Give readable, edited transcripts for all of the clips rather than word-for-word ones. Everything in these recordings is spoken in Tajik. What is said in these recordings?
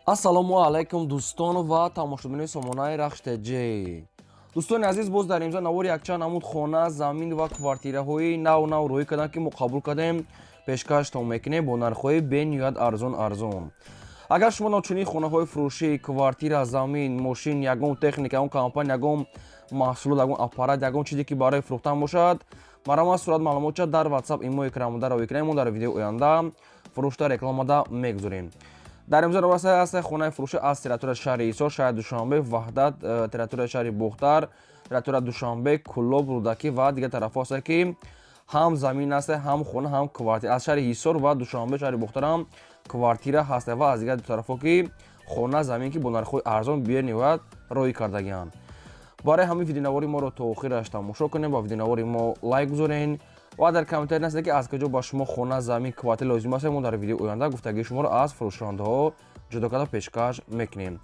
Ассалому алайкум, дӯстон ва тамошобинони сомонаи Рахш ТЖ. Дӯстони азиз, боз дар имзо навори якчанд намуд хона, замин ва квартираҳои нав нав рӯӣ карданд, ки мо қабул кардем, пешкаштон мекунем бо нархҳои бениҳоят арзон арзон. Агар шумо чунин хонаҳои фурӯшӣ, квартира, замин, мошин, ягон техника, ягон компания, ягон маҳсулот, ягон аппарат, ягон чизе, ки барои фурӯхтан бошад, марҳамат, сурат маълумотча дар WhatsApp, имо экранмода равӣ кунем. Мо дар видеои оянда фурӯшта рекламада мегузорем. Дар имзо раваса ҳаст хонаи фурӯшӣ аз территорияи шаҳри Ҳисор, шаҳри Душанбе, Ваҳдат, территорияи шаҳри Бохтар, территорияи Душанбе, Кӯлоб, Рӯдакӣ ва дигар тарафҳо ҳастанд, ки ҳам замин ҳаст, ҳам хона, ҳам квартира. Аз шаҳри Ҳисор ва Душанбе, шаҳри Бохтар ҳам квартира ҳаст ва аз дигар тарафҳо, ки хона, замин, ки бо нархҳои арзон бениҳоят роҳӣ кардагианд. Барои ҳамин видеонавори моро то охираш тамошо кунем, ба видеонавори мо лайк гузорен ва дар комментарий нависед, ки аз куҷо ба шумо хона, замин, квартира лозим аст. Мо дар видеои оянда гуфтагии шуморо аз фурӯшандаҳо ҷудо карда пешкаш мекунем.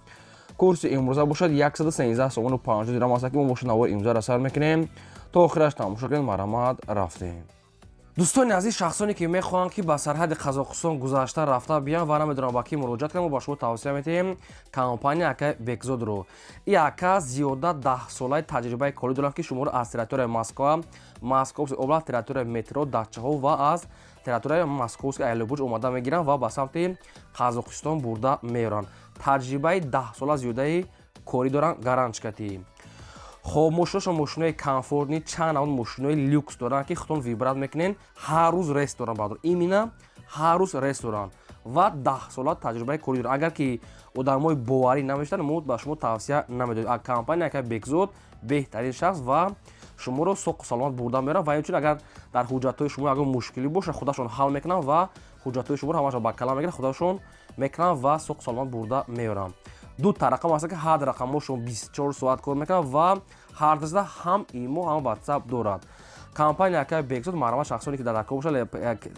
Курси имрӯза бошад 113 сомону 50 дирам аст, ки мо бошад навори имрӯзаро сар мекунем. То охираш тамошо кунед. Марҳамат, рафтем. Дӯстони азиз, шахсоне, ки мехоҳанд, ки ба сарҳади Қазоқистон гузашта рафта биён ва намедонам ба кӣ муроҷиат кунам, мо ба шумо тавсия медиҳем компания акаи Бекзодро. И ака зиёда 10-солаи таҷрибаи корӣ доранд, ки шуморо аз территорияи Москва, Московский область, территорияи метро Дачаҳо ва аз территорияи Московский Айлобурҷ омада мегиранд ва ба самти Қазоқистон бурда меоранд. Таҷрибаи 10-сола зиёдаи корӣ доранд, гарантчикатӣ. Хоб, мошиношон мошинои комфортный, чанд намуд мошинои люкс доранд, ки худтон выбрать мекунен. Ҳар рӯз рейс доранд, бардор, именно ҳар рӯз рейс доранд ва 10-сола таҷрибаи корӣ доранд. Агар ки одамои боварӣ намешаванд, мо ба шумо тавсия намедодем. Компания ака Бекзод беҳтарин шахс ва шуморо соқу саломат бурда меорад. Ва инчунин, агар дар ҳуҷҷатҳои шумо ягон мушкилӣ бошад, худашон ҳал мекунанд ва ҳуҷҷатҳои шуморо ҳамаашон ба калам мегиранд, худашон мекунанд ва соқу саломат бурда меоранд. Ду та рақам ҳаст, ки ҳар рақамҳо шумо 24 соат кор мекунад ва ҳар дастда ҳам имо, ҳам WhatsApp дорад компания акаи Бекзод. Марҳамат, шахсоне, ки дар дакор бошад,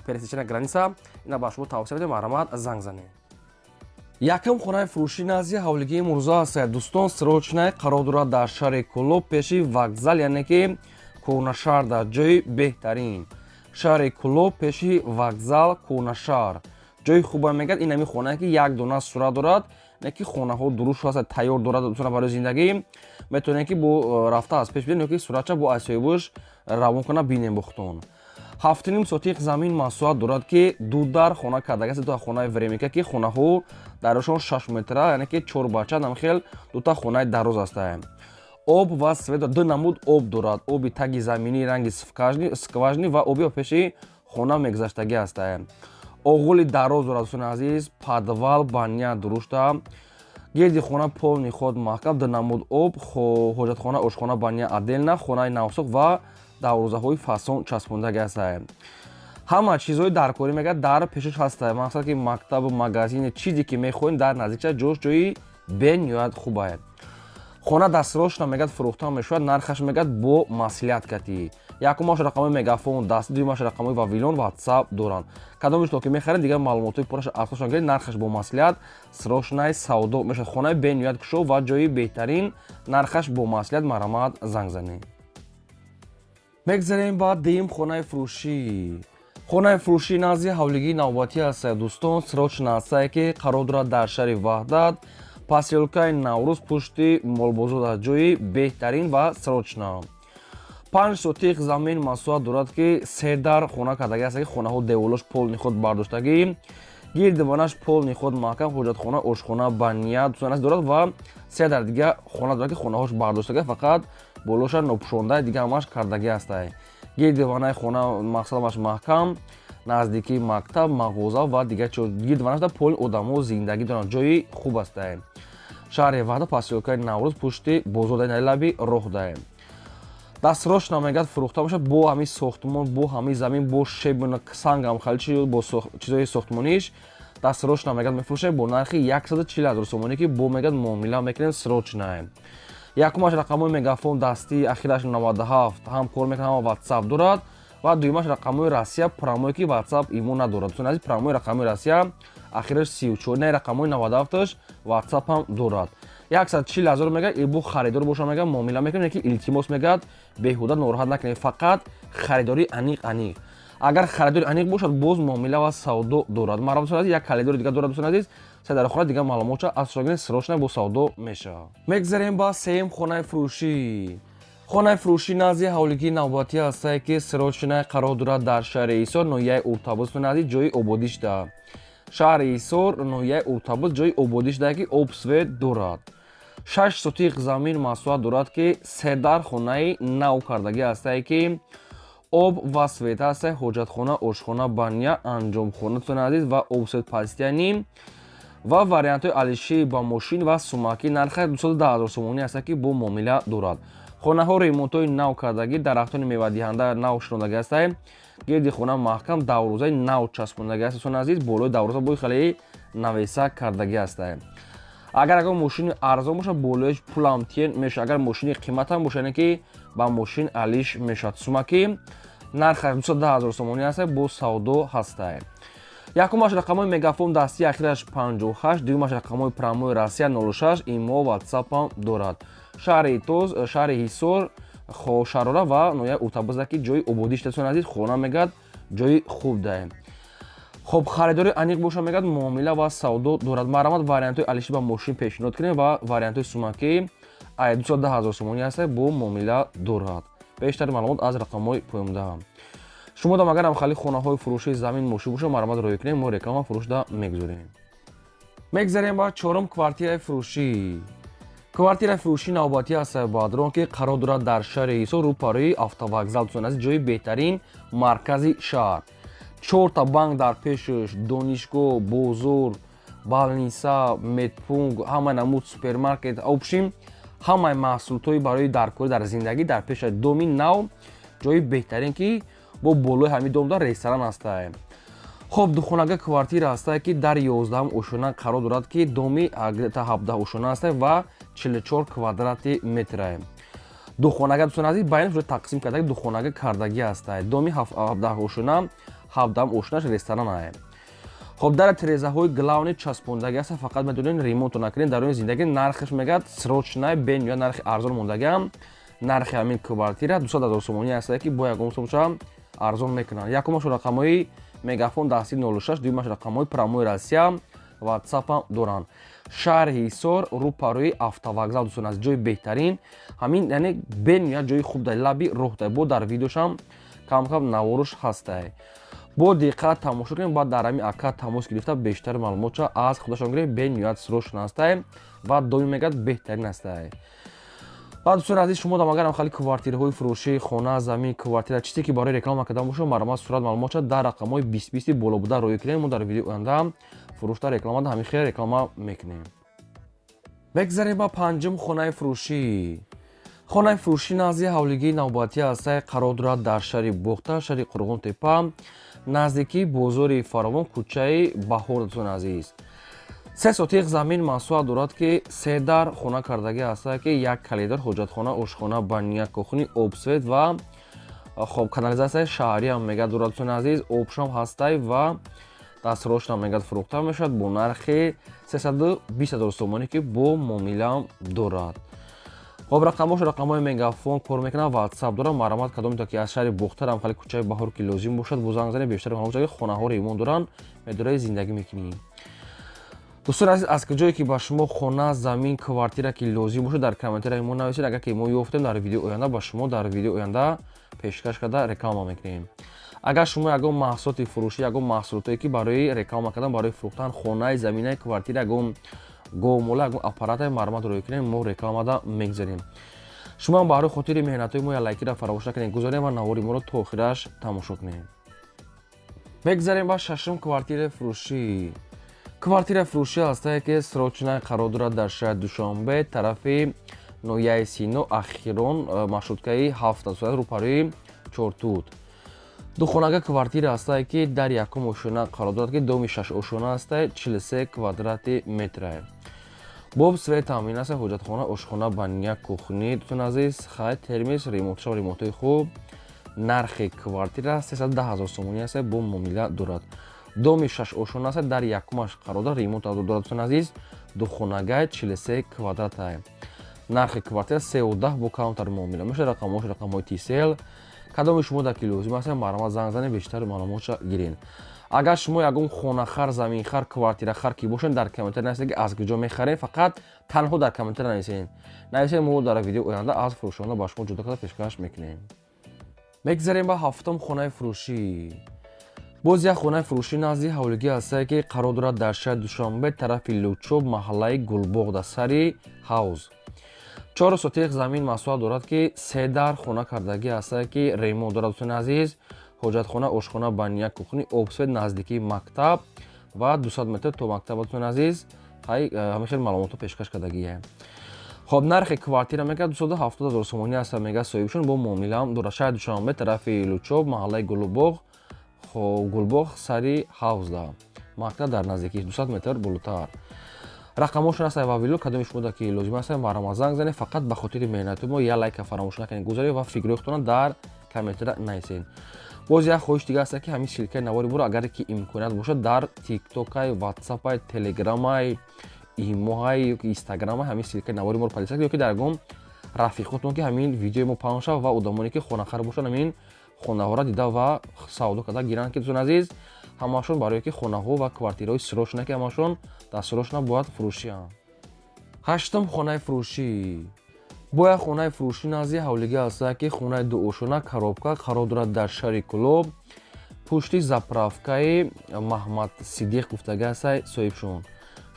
пересечения граница, ина ба шумо тавсия медиҳем, марҳамат, занг занед. Якум хонаи фурӯшӣ назди ҳавлигии Мурзо аст, дӯстон. Срочный қарор дорад дар шаҳри Кӯлоб, пеши вокзал, яъне ки Кӯҳнашаҳр, дар ҷои беҳтарин шаҳри Кӯлоб, пеши вокзал, Кӯҳнашаҳр, ҷои хуба. Мегӯяд, ин ҳамин хонае, ки як дона сурат дорад, не ки хонаҳо дуруст аст, тайёр дорад. Дӯстона, барои зиндагӣ метавонем, ки бо рафта аз пеш бинем ё ки суратча бо аз соҳибош равон кона бинем бо худтон. 7,5 сотиқ замин масоҳат дорад, ки ду дар хона кардагиаст, дута хонаи временка, ки хонаҳо дарошон 6 метра, яъне ки чор бача намхел дута хонаи дароз астае. Об ва свет, ду намуд об дорад: оби таги заминии ранги скважина ва оби ба пеши хона мегузаштагӣ астае. Оғули дароз дорад, дӯстони азиз, подвал, баня дурушта, гирди хона полный ход маҳкам, ду намуд об, ҳоҷатхона, ошхона, баня отдельно, хонаи навсохт ва дарвозаҳои фасон часпондагӣ астае. Ҳама чизҳои даркорӣ, мегӯяд, дар пешаш ҳастае, мақсад ки мактабу магазини, чизе ки мехоҳем, дар наздикча ҷош, ҷои бениҳоят хубае. Хона дастрочно, мегӯяд, фурӯхта мешавад, нархаш, мегӯяд, бо маслиҳат катӣ. Якумаш рақамҳои Мегафон даст, дуюмаш рақамҳои Вавилон, WhatsApp доранд. Кадомишто ки мехаред, дигар маълумотҳои пурраша аз худшон гиред. Нархаш бо маслиҳат, срочный савдо мешавад. Хонаи бениҳоят кушо ва ҷои беҳтарин, нархаш бо маслиҳат, марҳамат, занг занед. Мегзарем ба дуюм хонаи фурӯшӣ. Хонаи фурӯшӣ назди ҳавлигии навбатӣ аст, дӯстон. Срочно астае, ки қарор дорад дар шаҳри Ваҳдат, посёлкаи Наврӯз, пушти молбозор, дар ҷои беҳтарин ва срочно. 5 сотиқ замин масоҳат дорад, ки се дар хона кардагӣ аст, ки хонаҳо деволош полный ход бардоштагӣ, гирди ванаш полный ход маҳкам, ҳоҷатхона, ошхона, баня дорад ва се дар дига хона дорад, ки хонаҳош бардоштагӣ, фақат болоша нопӯшонда, дига ҳамаш кардагӣ астае. Гирди ванаи хона мақсадамаш маҳкам, наздикии мактаб, мағоза ва дигар чиз. Гирди ванашда полный одамо зиндагӣ доранд, ҷои хуб астае. Шаҳри Ваҳдат, посёлкаи Наврӯз, пушти бозор, лаби роҳ дае. Дастрочно, мегӯяд, фурӯхта бошад бо ҳамин сохтмон, бо ҳамин замин, бо щебень, сангам хали, бо чизои сохтмониш. Дастрочно, мегӯяд, мефурӯшем бо нархи 140 ҳазор сомонӣ, ки бо, мегӯяд, муомила мекунем срочно. Якумаш рақамҳои Мегафон дастӣ, ахираш 97, ҳам кор мекунад, ҳам WhatsApp дорад, ва дуюмаш рақамҳои Россия прямой, ки WhatsApp, имо надорад. Дӯстони азиз, прямой рақамҳои Россия, ахираш 34, не, рақамҳои 97-аш WhatsApp ҳам дорад. 140 ҳазор мегӯяд, ибу харидор боша, мегӯяд, муомила мекунем, ки илтимос, мегӯяд, беҳуда нороҳат накунед, фақат харидори аниқ аниқ. Агар харидори аниқ бошад, боз муомила ва савдо дорад. Марҳамат, дӯстони азиз, як калидори дигар дорад, дӯстони азиз. Се дар хона дигар маълумотша аз шогирди срочно бо савдо мешавад. Мегзарем ба сеюм хонаи фурӯшӣ. Хонаи фурӯшӣ назди ҳавлигии навбатӣ ҳастае, ки срочно қарор дорад дар шаҳри Ҳисор, ноҳияи Уртабуз, назди ҷои ободӣ шуда. Шаҳри Ҳисор, ноҳияи Уртабуз, ҷои ободӣ шуда, ки об, свет дорад. 6 сотих замин масоҳат дорад, ки седар хонаи нав кардагӣ ҳастае, ки об ва свет ҳастае, ҳоҷатхона, ошхона, баня, анҷомхона, дӯстони азиз, ва об, свет постоянный ва вариантҳои алиши ба мошин ва сумакӣ. Нархи 210 000 сомонӣ ҳастад, ки бо муомила дорад. Хонаҳо ремонтҳои нав кардагӣ, дарахтони мевадиҳанда нав шинондагӣ ҳастае, гирди хона маҳкам, даврӯзаи нав часпондагӣ аст, дӯстони азиз, болои даврӯза бои хеле навеса кардагӣ ҳастае. Агар ягон мошини арзон бошад, болояш пулам тиен мешавад. Агар мошини қиматам бошад, яъне ки ба мошин алиш мешавад. Сумакӣ нархаш 210 000 сомонӣ ҳастае, бо савдо ҳастае. Якумаш рақамҳои Мегафон дастии ахираш 58, дуюмаш рақамҳои Прямой Россия 06, имо, Ватсапам дорад. Шаҳри Тоз, шаҳри Ҳисор, Шарора ва ноҳияи Уртабуза, ки ҷои ободӣ шуда азиз, хона мегӯяд, ҷои хуб даем. Хоб, харидори аниқ боша, мегӯяд, муомила ва савдо дорад. Марҳамат, вариантҳои алиши ба мошин пешниҳод кунем ва вариантҳои сумакӣ ай 210 000 сомонӣ ҳаста, бо муомила дорад. Бештари маълумот аз рақамҳои поёнда. Шумо дам агарам хали хонаҳои фурӯшии замин, мошин боша, марҳамат, роҳӣ кунем, мо реклама фурӯшда мегузорем. Мегзарем ба чорум квартираи фурӯшӣ. Квартираи фурӯшии навбатӣ аст бадрон, ки қарор дорад дар шаҳри Ҳисор, рӯпарӯи автовокзал, дӯстони азиз, ҷои беҳтарин маркази шаҳр, чорта банк дар пешаш, донишгоҳ, бозор, больница, медпункт, ҳамаи намуд супермаркет, общем, ҳамаи маҳсулотҳои барои даркорӣ дар зиндагӣ дар пеша. Доми нав, ҷои беҳтарин, ки бо болои ҳамин дом дар ресторан ҳастае. Хоб, духонага квартира ҳастае, ки дар 11-ум ошёна қарор дорад, ки доми где-то 17 ошёна ҳастае ва 44 квадрати метрае. Духонага, дӯстони азиз, байнаш тақсим карда, духонага кардагӣ ҳастае. Доми 17 ошёна, 17-ум ошёнаш ресторанае. Хоб, дар тирезаҳои главный часпондагӣ аст, фақат медонед, ремонто накунед дар ои зиндагӣ. Нархаш, мегӯяд, срочная, бениҳоят нархи арзон мондагиам. Нархи ҳамин квартира 200 000 сомонӣ ҳастае, ки бо ягон сомша арзон мекунанд. Якумаш рақамҳои Мегафон дастӣ 06, дуюмаш рақамҳои Прямой Россия, Ватсапам доранд. Шаҳри Ҳисор, рӯпарӯи автовокзал, дӯстон, аз ҷои беҳтарин ҳамин, яъне бениҳоят ҷои хуб, дар лаби роҳ дай. Бо дар видеошам камкам наворуш ҳастае, бо диққат тамошо кунем. Баъд дар ҳамин ака тамос гирифта, бештари маълумотша аз худашон гирем. Бениҳоят срочно ҳастае ва доми, мегӯяд, беҳтарин ҳастае. Баъд, дӯстони азиз, шумо дам агарам хали квартираҳои фурӯшӣ, хона, замин, квартира, чизе ки барои реклама кардан бошад, марҳамат, сурат, маълумотша дар рақамҳои 20 20 боло буда роҳӣ кунем. Мо дар видеои оянда фурӯшта, рекламада ҳамин хел реклама мекунем. Мегзарем ба панҷум хонаи фурӯшӣ. Хонаи фурӯшӣ назди ҳавлигии навбатӣ ҳастае, қарор дорад дар шаҳри Бохта, шаҳри Қурғонтепа, наздикии бозори Фаровон, кӯчаи Баҳор, дӯстони азиз. 3 сотих замин масоҳат дорад, ки се дар хона кардагӣ ҳастае, ки як коридор, ҳоҷатхона, ошхона, баня, кухня, об, свет ва, хоб, канализатсияи шаҳриам, мегӯяд, дорад, дӯстони азиз, обшам ҳастай ва дастрошам, мегӯяд, фурӯхта мешавад бо нархи 320 000 сомонӣ, ки бо муомилаам дорад. Хоб, рақамҳош рақамҳои Мегафон кор мекунад, Ватсап дорад. Марҳамат, кадомето ки аз шаҳри Бохтарам хали кӯчаи Баҳор ки лозим бошад, бо занг занед, бештари маълумот. Хонаҳо ремонт доранд, медораи зиндагӣ мекунӣ. Дӯстони азиз, аз куҷое ки ба шумо хона, замин, квартира ки лозим бошад, дар комментарияи мо нависед. Агар ки мо ёфтем, дар видеои оянда ба шумо дар видеои оянда пешкаш карда реклама мекунем. Агар шумо ягон маҳсулоти фурӯшӣ, ягон маҳсулотое ки барои реклама кардан, барои фурӯхтан, хонаи, заминаи, квартира, ягон говмола, ягон аппарате, марҳамат, роҳӣ кунем, мо рекламада мегузарем. Шумо ҳам барои хотири меҳнатҳои мо як лайкира фаромӯш накунед, гузорем ва навори моро то охираш тамошо кунем. Мегузарем ба шашум квартираи фурӯшӣ. Квартираи фурӯшӣ ҳастае, ки срочно қарор дорад дар шаҳри Душанбе, тарафи ноҳияи Сино, ахирон маршруткаи 7 рӯпарӯи Чортут. Духонага квартира ҳастае, ки дар якум ошёна қарор дорад, ки доми шаш ошёна ҳастае, 43 квадрати метрае. Бо об, свет таъмин аст, ҳоҷатхона, ошхона, баня, кухня, дӯстони азиз, хай, термис, ремонтшав, ремонтҳои хуб. Нархи квартира 310 000 сомонӣ аст, бо муомила дорад. Доми шаш ошёна аст, дар якумаш қарор дорад, ремонт дорад, дӯстони азиз, духонагай 43 квадратае. Нархи квартира 3,10, бо камтар муомила мешавад. Рақамҳош рақамҳои Тисел. Кадоми шумо дар ки лозим аст, марҳамат, занг занед, бештар маълумотша гирен. Агар шумо ягон хонахар, заминхар, квартирахар ки бошед, дар комментар нависед, ки аз куҷо мехаред, фақат танҳо дар комментар нависед. Нависед, мо дар видеои оянда аз фурӯшонда ба шумо ҷудо карда пешкаш мекунем. Мегзарем ба ҳафтум хонаи фурӯшӣ. Боз як хонаи фурӯшӣ назди ҳавлигӣ ҳастае, ки қарор дорад дар шаҳри Душанбе, тарафи Лучоб, маҳаллаи Гулбоғ, дар сари ҳавз. 4 сотиқ замин масоҳат дорад, ки се дар хона кардагӣ ҳастае, ки ремонт дорад, дӯстони азиз. Ҳоҷатхона, ошхона, баня, кухни, обсвет, наздикии мактаб ва 200 метр то мактаб, дӯстони азиз. Ҳамин хел маълумотҳо пешкаш кардагие. Хоб, нархи квартира мега 270 000 сомонӣ аст, мега соҳибшон, бо муомилаам дорад. Шаҳри Душанбе, тарафи Лучоб, маҳаллаи Гулбоғ, хоб, Гулбоғ, сари ҳавзда, мактаб дар наздикӣ, 200 метр болотар. Рақамошон аст ва вило, кадоми шумо ки лозим аст, марҳамат занг занед. Фақат ба хотири меҳнати мо як лайка фаромӯш накунед, гузоред ва фикрҳои худтонро дар комментария нависед. Боз як хоҳиш дига аст, ки ҳамин ссылкаи навори моро, агар ки имконият бошад, дар Тиктокай, Ватсапай, Телеграмай, Имоҳай ёки Инстаграмай ҳамин ссылкаи навори моро поделиться кунед, ёки дар ягон рафиқотон, ки ҳамин видеои мо паҳн шавад ва одамоне ки хонахар бошанд, ҳамин хонаҳоро дида ва савдо карда гиранд, ки дӯстони азиз, ҳамашон барое ки хонаҳо ва квартираҳои срочно, ки ҳамашон дар срочно бояд фурӯшианд. Ҳаштум хонаи фурӯшӣ. Бояд хонаи фурӯшӣ назди ҳавлигӣ ҳастае, ки хонаи дуошона, коробка, қарор дорад дар шаҳри Кӯлоб, пушти заправкаи Маҳмад Сидиқ гуфтагӣ ҳастай соҳибшон.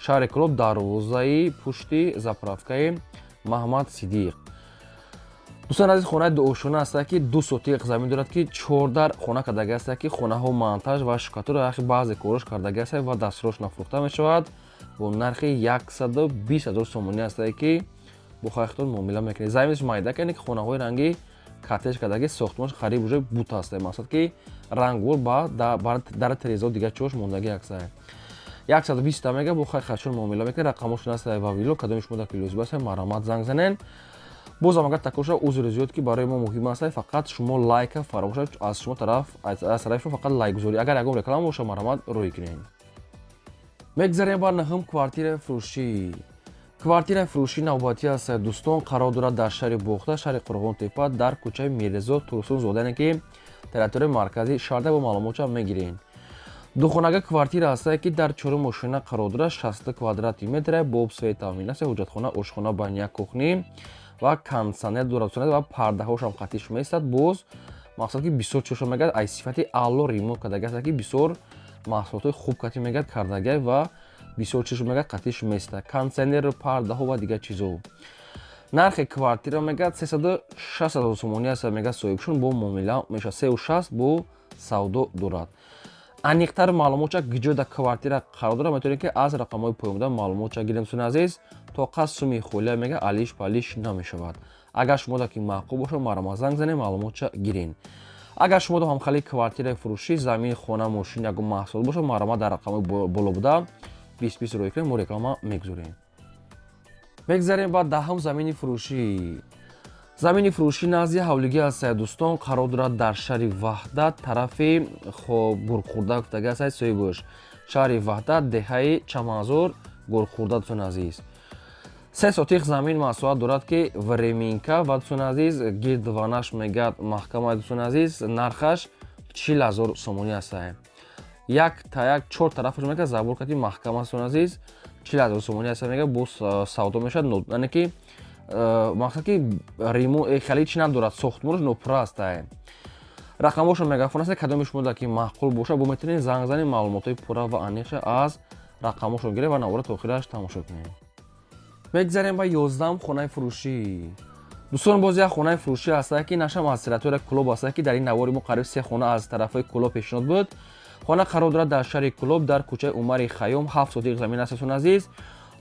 Шаҳри Кӯлоб, дарвозаи пушти заправкаи Маҳмад Сидиқ. Дӯстони азиз, хонаи дуошона ҳастае, ки 2 сотиқ замин дорад, ки чордар хона кардагӣ ҳастае, ки хонаҳо монтаж ва штукатура, яхи баъзе корош кардагӣ ҳастае ва дастрош нафурӯхта мешавад бо нархи 120 000 сомонӣ ҳастае, ки бо хайхтон муомила мекунед. Заминаш майда кардем, ки хонаҳои ранги коттедж кардаги, сохтмонаш қариб уже бут ҳастае, мақсад ки рангвор ба дар терезао дигар чош мондагӣ ҳастае. 120 мега, бо хайхашон муомила мекунед. Рақамошон ҳастае ва вило, кадоми шумо дар лозим аст, марҳамат занг занед. Бозам агар такрор шавад, узри зиёд, ки барои мо муҳим аст фақат шумо лайка фаромӯш, аз шумо тараф, аз тарафи шумо фақат лайкгузорӣ. Агар ягон реклама боша, марҳамат рӯй кунед. Мегзарем ба наҳум квартираи фурӯшӣ. Квартираи фурӯшӣ навбатӣ аст, дӯстон, қарор дорад дар шаҳри Бохта, шаҳри Қурғонтепа, дар кӯчаи Мирзо Турсунзода, яъне ки территорияи марказии шаҳрда. Бо маълумотча мегирем. Духонага квартира ҳастае, ки дар чорум мошина қарор дорад, 60 квадрати метра, бо обсвет таъмин аст, ҳоҷатхона, ошхона, баня, кухни ва кондитсионер дорад ва пардаҳошам қатиш меистад. Боз мақсад ки бисёр чошо мегӯяд, ай сифати аъло ремонт кардагӣ аст, ки бисёр маҳсулотҳои хуб кати мегӯяд кардагӣ ва бисёр чиз мегӯяд қатиш меистад, кондитсионеру пардаҳо ва дигар чизо. Нархи квартира мегӯяд 360 000 сомонӣ аст, мегӯяд соҳибшон, бо муомила мешавад, 3,60 бо савдо дорад. Аниқтар маълумотча куҷо дар квартира қарор дорад, метавонед ки аз рақамҳои поёнбуда маълумотча гирем. Дӯстони азиз, то қад суми холия мега алиш палиш намешавад. Агар шумо дар ки маъқул бошад, марҳамат занг занед, маълумотча гирен. Агар шумо ҳам хали квартираи фурӯшӣ, замин, хона, мошин, ягон маҳсулот бошад, марҳамат дар рақамҳои боло буда 20 20 рӯй кунед, мо реклама мегузорем. Мегзарем ба даҳум замини фурӯшӣ. Замини фурӯшӣ назди ҳавлигӣ аст, дӯстон, қарор дорад дар шаҳри Ваҳдат, тарафи хоб Гурхӯрда гуфтагӣ аст соҳибош. Шаҳри Ваҳдат, деҳаи Чаманзор, Гурхӯрда, дӯстони азиз. 3 сотиқ замин масоҳат дорад, ки временка ва, дӯстони азиз, гирдванаш мегӯяд маҳкама. Дӯстони азиз, нархаш 40 000 сомонӣ аст. Як та як чор тарафаш мегӯяд забор кати маҳкама, дӯстони азиз, 40 000 сомонӣ аст, мегӯяд боз савдо мешавад, яъне ки мақсад ки хеле чи надорад, сохтмонаш нопурра аст. Рақамҳошон мегафон аст, кадоми шумо дар ки маъқул бошад, бо метавонед занг занед, маълумотҳои пурра ва аниқша аз рақамҳошон гиред ва навора то охираш тамошо кунед. Мегзарем ба 11-ум хонаи фурӯшӣ. Дӯстон, боз як хонаи фурӯшӣ ҳастае, ки нашам аз территорияи Кӯлоб ҳастае, ки дар ин навори мо қариб се хона аз тарафҳои Кӯлоб пешниҳод буд. Хона қарор дорад дар шаҳри Кӯлоб, дар кӯчаи Умари Хайём, 7 сотиқ замин аст, дӯстони азиз.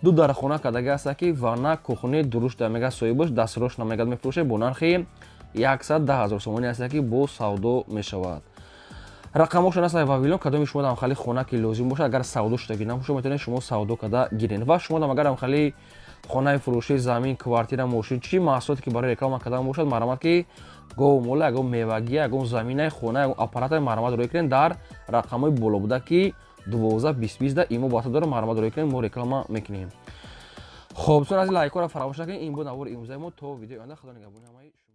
Ду дархона кардагӣ ҳастае, ки ванна, кухни, дурушта мега соҳибош, дастрош намегад, мефурӯшад бо нархи 110 000 сомонӣ ҳастае, ки бо савдо мешавад. Рақамҳошон аст вавилон, кадоми шумо ҳамхали хона ки лозим бошад, агар савдо шудагӣ набошад, метавонед шумо савдо карда гиред. Ва шумо агар ҳамхали хонаи фурӯшӣ, замин, квартира, мошин, чӣ маҳсулоте ки барои реклама кардан бошад, марҳамат ки гов, мола, ягон мевагия, ягон заминаи хона, ягон аппарата, марҳамат рӯй кунед дар рақамҳои боло буда, ки 12 20 20 да имо бата дора, марҳамат рӯй кунед, мо реклама мекунем. Хоб, дӯстон азиз, лайкҳоро фаромӯш накунед. Ин буд навори имрӯзаи мо. То видеои оянда, худо нигаҳбони ҳамаи шумо.